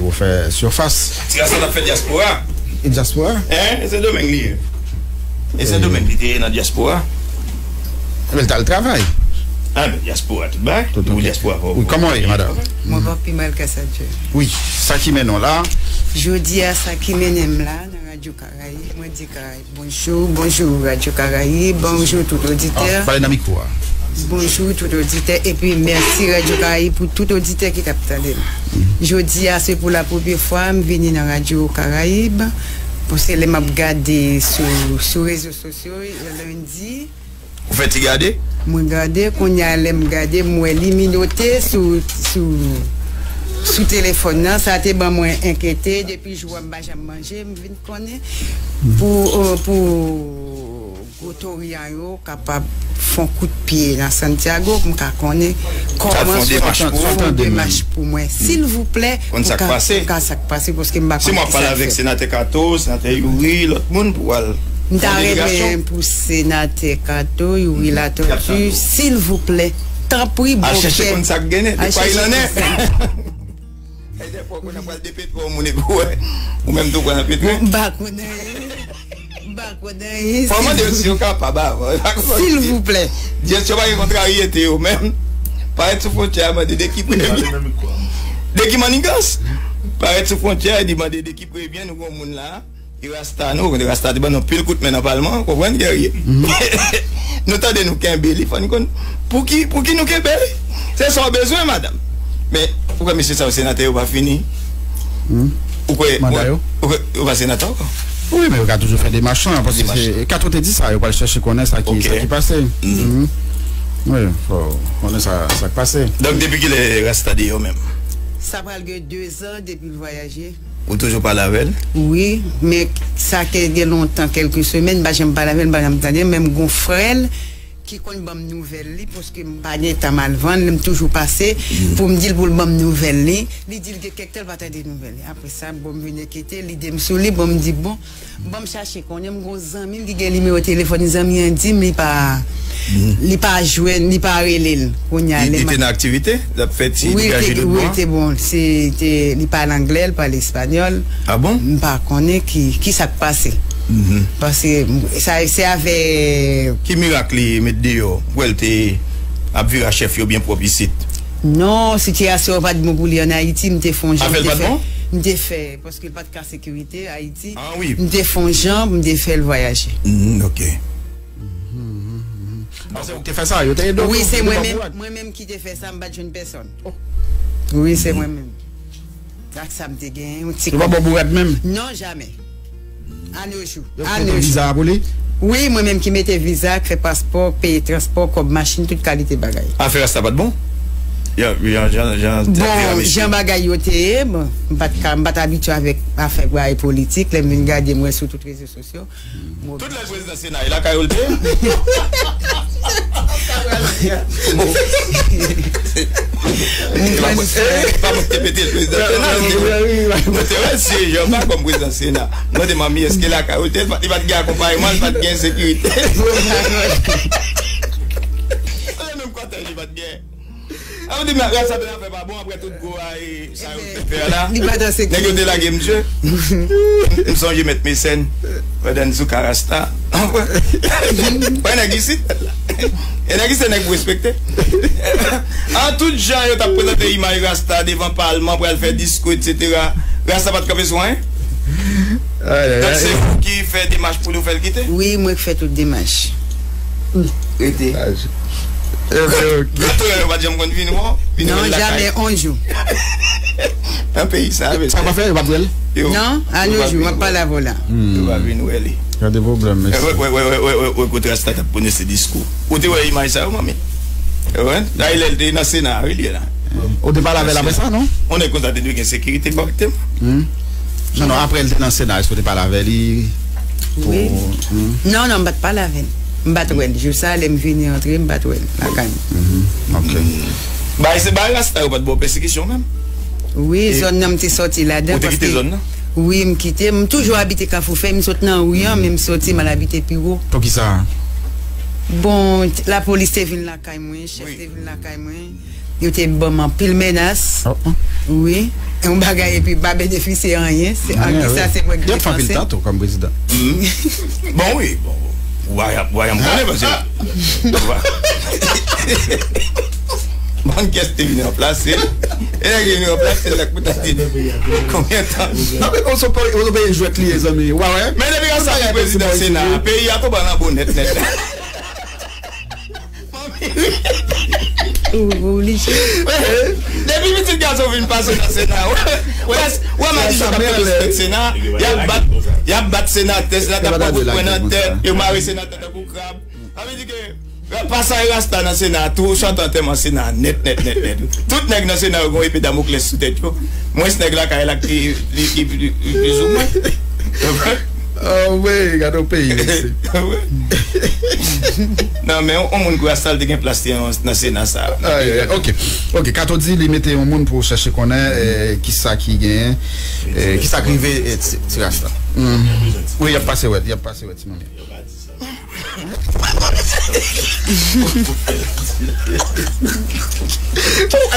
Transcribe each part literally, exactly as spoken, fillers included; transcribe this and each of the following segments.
Pou fè sifas. Ti Rasta t ap fè dyaspora. E dyaspora? Hein? E Sendomeng li ye. E Sendomeng li te ye nan dyaspora. Ebyen, l t al travay. Ah, men dyaspora, tout bagay. Tout, ok. Dyaspora, wi, kòman w ye, madanm? Mwen pa pi mal ke sa, Dye. Wi, sa ki mennen w la? Jodi a, sa ki mennen m la, nan Radyo Karayib, mwen di Karayib bonjou, bonjou Radyo Karayib, bonjou tout oditè. Ah, pale nan mikwo a. Bonjou tout oditè, epi mèsi Radyo Karayib pou tout oditè ki t ap tande m. Jodi a, se pou la premyè fwa m vini nan Radyo Karayib, paske lè m ap gade sou, sou rezo sosyo, lendi, ou fè ti gade? Mwen gade, kounye a lè m gade, m wè li minote sou, sou, sou telefòn nan. Sa te ban mwen enkyete. Depi jou a m pa janm manje, m vin konnen. Pou, euh, pou gwo tori a yo kapab fè yon kout pye nan Santiago, pou m ka konnen kòman fè yon demach pou mwen. Silvouplè, konn sa k pase. Pou ka sa k pase, paske m pa konn ki sa k fèt. Si mwen ap pale avèk senatè Kato, senatè Youri, lòt moun pou al nan delegasyon. M ta renmen pou senatè Kato, Youri Latortue, silvouplè, tanpri, bon kè. Al chèche konn sa k genyen, de kwa il en est. E dèfwa, ou konn ap pral depetre yon moun epi w wè, ou menm tou pral anpetre. M pa konn anyen. M pa konn anyen. Fò mande yo si yo kapab avan. Silvouplè. Jesyon pa gen kontraryete yo menm. Parèt sou fwontyè a mande de ki premye. De ki mannigans. Parèt sou fwontyè a, di mande de ki premye nou gon moun la. E rasta nou, rasta te ban nou pil kout men nan palman, ou konprann, Guerrier? Nou tande nou kenbe li, fò n konn pou ki, pou ki nou kenbe li. Se sa w bezwen, madanm. Men, ou kwè mesye sa yo senatè yo pa fini? Ou kwè, ou kwè, ou kwè yo pa senatè ankò? Wi, men yo ka toujou fè demach lan, paske se, Kato te di sa, yo pral chèche konnen sa ki, sa ki pase. Wi, fò konnen sa, sa k pase. Donk, depi kilè rasta deyò menm? Sa pral gen de zan depi l vwayaje. Ou toujou pale avè l? Wi, men sa ke gen lontan, kèlke semèn, m pa janm pale avè l, m pa janm tande l, men m gon frè l ki konn ban m nouvèl li, paske m pa gen tan m al vann, m toujou pase pou m di l pou l ban m nouvèl li. Li di l gen kèk tan l pa tande nouvèl li. Apre sa, bon, m vin enkyete, lide m sou li, bon, m di, bon, ban m chache konnen, m gon zanmi m ki gen nimewo telefòn li, zanmi an di m li pa, li pa jwenn, li pa rele l. Kounye a, li te nan aktivite? L ap fè ti degaje lòt bò? Wi, li te bon. Se te, li pale anglè, li pale espanyòl. Ah bon? M pa konnen ki, ki sa k pase. Paske sa, se avè. Ki mirak li met deyò? Ou kwè l te ap vire a chèf yo byen pwòp isit? Non, sitiyasyon an pa t bon pou li ann Ayiti, m te fè yon jan, m te fè, m te fè, paske l pa t ka sekirite Ayiti. M te fè yon jan, m te fè l vwayaje. Ok. Ah, se ou ki te fè sa? Yo te ede w? Wi, se mwen menm, mwen menm ki te fè sa, m pa t jwenn pèsonn. Wi, se mwen menm. Ak sa m te gen, yon ti kòb. Yo pa ba w bourad menm? Non, jamè. A nos jours. Yo mete viza a pou li? Wi, mwen menm ki mete viza, k fè paspò, k peye transpò, kòb machin, tout kalite bagay. Afè rasta pa t bon? Jan, jan, jan, jan bagay yo te ye, bon, m pa t ka, m pa t abitye avèk afè bagay politik, lè m vin gade, m wè sou tout rezo sosyo. Tout lè prezidan Sena e lakay ou l te ye? Pa mwen te pete l prezidan Sena. Mwen te wè l siyeje anba kòm prezidan Sena. Mwen te mande manmi èske lakay ou l te ye, li pa t gen akonpayman, li pa t gen sekirite. Menm kòtèj li pa t gen. A, ou di, men, rasta te nan fè pa bon, apre tout gwo a, e, sa yo te fè a la. Li pa t an sekirite. Nèg yo te lage misye. M sonje Mèt Mesèn, pandan n sou ka rasta. Wè nèg isit. E nèg isit se nèg pou respekte. An tout jan yo t ap prezante imaj rasta devan palman, pral fè diskou, etsetera. Rasta pa t kanpe sou anyen. Donk, se ou ki fè demach pou li, ou fè l kite? Wi, mwen k fè tout demach. Rete. Gran touyè yo pa t janm konn vin wè w, vin wè l lakay. Non, jamè, yon jou. Nan peyi sa, sa pa fè, yo pa t wè l? Non, a nos jours, m ap pale avè w la. Yo pa vin wè li. Gade pwoblèm, mesye. Wè, wè, wè, kote rasta t ap pwononse diskou. Ou te wè imaj sa yo, manmi? Wè, dayè lè l te nan Sena a, wi, li ye la. Ou te pale avè l apre sa, non? On nèg konsa te dwe gen sekirite kòrèkteman. Non, non, apre l te nan Sena, èske w te pale avè li? Wi. Non, non, m pa t pale avè l. M pa t wè l. Jou sa, lè m vini antre, m pa t wè l lakay mwen. Ok. Bagay se bagay rasta yo pa t ba w pèsekisyon menm? Wi, zòn nan m te sòti ladan. Ou te kite zòn nan? Wi, m kite. M toujou abite Kafou Fèy, m sot nan ri an, men m sòti, m al abite pi wo. Poukisa? Bon, lapolis te vin lakay mwen, chèf te vin lakay mwen. Yo te ban m anpil menas. Wi. Yon bagay epi m pa benefisye anyen. Se, an, sa se mwen ki te panse. Y ap fè anpil tan tou kòm prezidan. Bon, wi, bon. Ou pa, ou pa janm konnen, paske ou pa. Bann kès te vin ranplase. E nèg vin ranplase, lè k pou ta di konbyen tan. Non, men konsa, ou peye jwèt li ye, zanmi. Ou pa wè? Men depi Rasta vin prezidan Sena, peyi a tonbe nan bo nèt, nèt, nèt. Ou oblije. Depi pitit gason vin pase nan Sena, wè, wè, wè madichon k ap tonbe sou tèt Sena, y ap bat, y ap bat senatè, senatè ap pran kout pwen nan tèt, yo mare senatè tankou krab. Sa vle di ke pasaj Rasta nan Sena a, tou chante antèman Sena a nèt, nèt, nèt, nèt. Tout nèg nan Sena yo gen yon epe Damoklès sou tèt yo. Mwens nèg lakay la ki, li, li, li, li plizoumwen. Anmwey, gade yon peyi, mesye. Non, men yon, yon moun kou Rasta l te gen plas li nan, nan Sena sa a. Ay, ay, ay, ok. Ok, Kato di li mete yon moun pou chèche konnen, eh, kisa ki genyen, eh, kisa k rive, eh, ti, ti Rasta. Wi, y ap pase wè, y ap pase wè, ti manmi.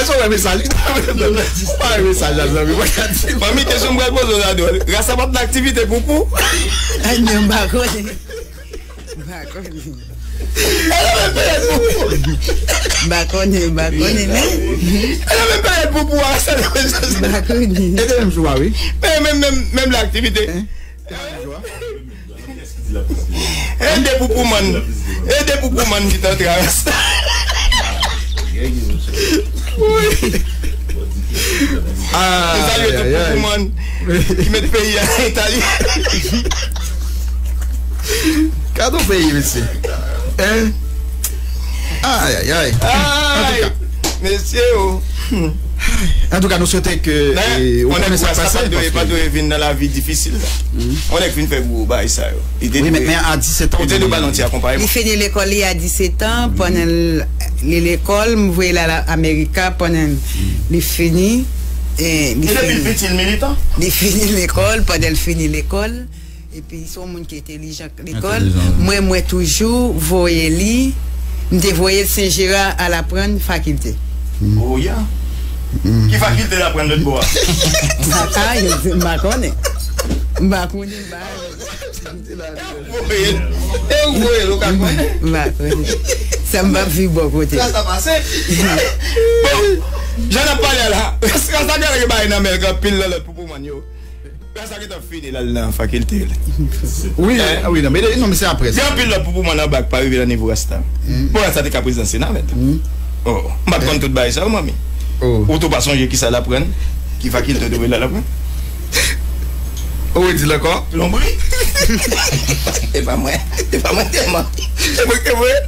Èske w wè mesaj? Ou pa wè mesaj la, zanmi? Manmi, kesyon m pral poze w la, dwòl. Rasta p ap nan aktivite poupou? Ay, non, m pa konnen. M pa konnen. M pa konnen, m pa konnen, men. E nan menm peryòd poupou a, Rasta nan menm sans. M pa konnen. E te menm jou a, wi. Men, menm, menm, menm la aktivite. Hein? E de poupoumann. E de poupoumann ki t antre a Rasta. Wi. Ah, nou salye tout poupoumann ki met peyi a nan eta li. Gade yon peyi, mesye. Hein? Ay, ay, ay. Ay, mesye, o. Antouka, nou swete ke, eh, ou konnen sa k pase, paske pa dwe vin nan lavi difisil la. On nèg fin fè gwo bagay sa yo. Wi, men, men a disèt an, ou te dwe ba l yon ti akonpayman. Li fini lekòl li a disèt an, pandan l, li lekòl, m voye l al Amerika, pandan li fini, eh, li fini. E depi l piti, l militan? Li fini lekòl, pandan l fini lekòl, epi se yon moun ki entelijan lekòl. Entelijan, wi. Mwen, mwen toujou voye li, m te voye l Sen Jera al aprann fakilte. O ya. Ki fakilte l aprann lòt bò a? A, yo, m pa konnen. M pa konnen, m pa. E ou voye l. E ou voye l, ou ka konnen. M pa konnen. Sa m p ap viv bò kote. Sa, sa pase. Bon, jan n ap pale a la, Rasta, Rasta genlè gen bagay nan men l, gen anpil nan lòt poupoumann yo. Rasta gentan fini l al nan fakilte. Wi, wi, non, men, non, men se apre sa. Gen anpil lòt poupoumann anba k pa rive nan nivo Rasta. Bon, Rasta te ka prezidan Sena, mèt. O, m pa t konn tout bagay sa yo, manmi. Ou tou pa sonje kisa l aprann? Ki fakilte w te voye l al aprann? Ou redi l ankò? Plonbri. E pa mwen. E pa mwen tèlman. E mwen ki te voye.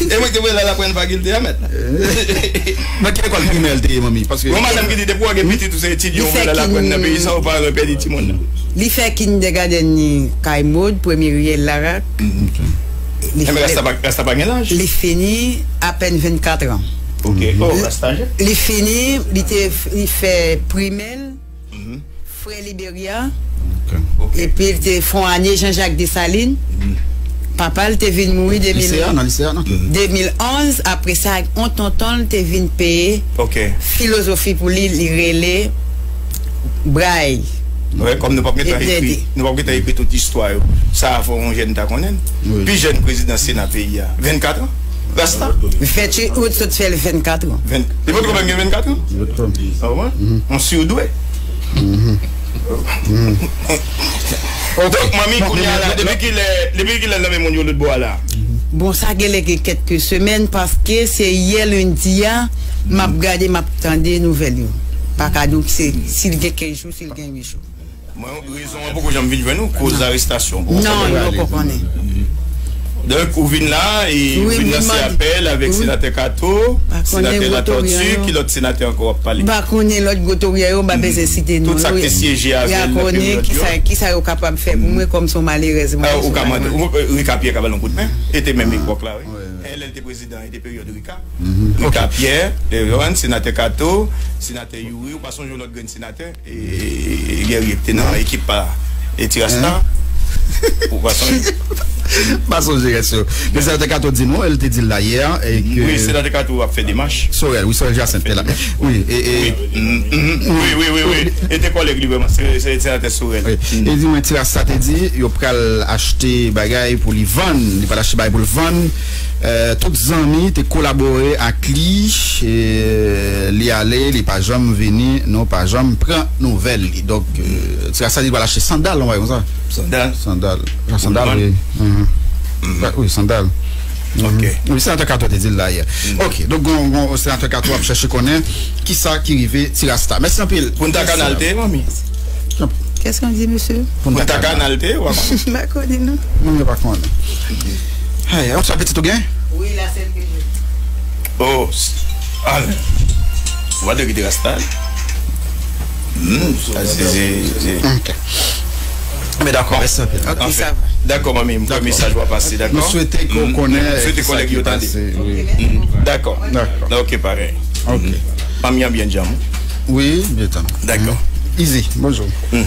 E mwen ki te voye l al aprann fakilte a, mèt. Nan ki lekòl primè l te ye, manmi? Paske yon madanm ki di depi w gen pitit ou se etidye ou voye l al aprann nan peyi sa, ou pa pèdi timoun nan. Li fè kindergarten li kay Maude, premye riyèl Larak. Li fè, Rasta pa, Rasta pa gen laj? Li fini apèn vennkat an. Ok. Oh, Rasta aje. Li fini, li te, li fè primè l, Frè Liberya. Ok. Epi li te fè yon ane Jean-Jacques Dessalines. Papa l te vin mouri de mil, lise a, nan lise a, nan de mil onz. Apre sa, yon tonton l te vin peye filozofi pou li, li rele Bray. Wi, kòm nou p ap gentan ekri, nou p ap gentan ekri tout istwa yo. Sa a fò yon jèn ta konnen l. Pi jèn prezidan Sena peyi a, vennkat an. Rasta. Venntuit out, sot fè l vennkat an. Ven-, li potko menm gen vennkat an? Li potko. Ah, wè? On surdoué. Donk, manmi, kounye a la, depi kilè, depi kilè l nan men moun yo lòt bò a la? Bon, sa genlè gen kèlke semèn, paske se yè lendi a, m ap gade, m ap tande nouvèl yo. Pa ka di w se, si l gen kenz jou, si l gen uit jou. Mwen, rezon an poko janm vin jwenn ou, koz arestasyon. Non, nou poko konnen. Donk, ou vin la, e ou vin lanse apèl avèk senatè Kato, senatè Latortue, ki lòt senatè ankò w ap pale? M pa konnen lòt gwo toryè yo, m pa bezwen site non yo. Tout sa k te syeje avè l nan peryòd yo. Kisa, kisa yo kapab fè pou mwen kòm se yon malerèz mwen. Ou ka mande, ou, Rika Pyè ka ba l yon kout men. E te menm epòk la, wi. E lè l te prezidan, e te peryòd Rika. Rika Pyè, Levann, senatè Kato, senatè Youri, ou pa sonje yon lòt grenn senatè? E, e, e, Guerrier ki te nan ekip pa, e Ti Rasta. Ou pa sonje? Pa sonje rès yo. Men Senatè Kato di nou, el te di l la yè, e ke Wi, Senatè Kato ap fè demach. Sorel, wi, Sorel Jacinthe te la. Wi, e, e, Wi, mm, mm, wi, wi, wi, wi. E te kòlèg li vrèman, se, se Senatè Sorel. Wi. E di mwen, Ti Rasta te di, yo pral achte bagay pou li vann, li pral achte bagay pou l vann. Euh, tout zanmi te kolabore ak li, e li ale, li pa janm vini, nou pa janm pran nouvèl li. Donk, euh, Ti Rasta di li pral achte sandal, yon bagay konsa. Sandal. Sandal. Sandal, wi. Mhm. Wi, sandal. Mhm. Ok. Wi, Senatè Kato te di l la yè. Ok, donk, gon, gon, Senatè Kato ap chèche konnen kisa ki rive Ti Rasta. Mèsi anpil. Punta Canal te, manmi. Qu'est-ce qu'on dit, monsieur? Punta Canal te, w ap M pa konnen, non. Moun yo pa konnen. Hey, yon sa pitit ou gen? Wi, la sèl ke je. Oh, s- ah, w a de kite Rasta. Hmm, sa se, se, se. Ok. Men dakò, mèsi anpil. Ok, sa va. Dakò, manmi, m kwè mesaj w a pase, dakò? Nou swete ke w konnen, swete kòlèg yo tande. Wi. Dakò. Dakò. Ok, parèy. Ok. Manmi an byen djanm. Wi, byen djanm. Dakò. Easy, bonjou.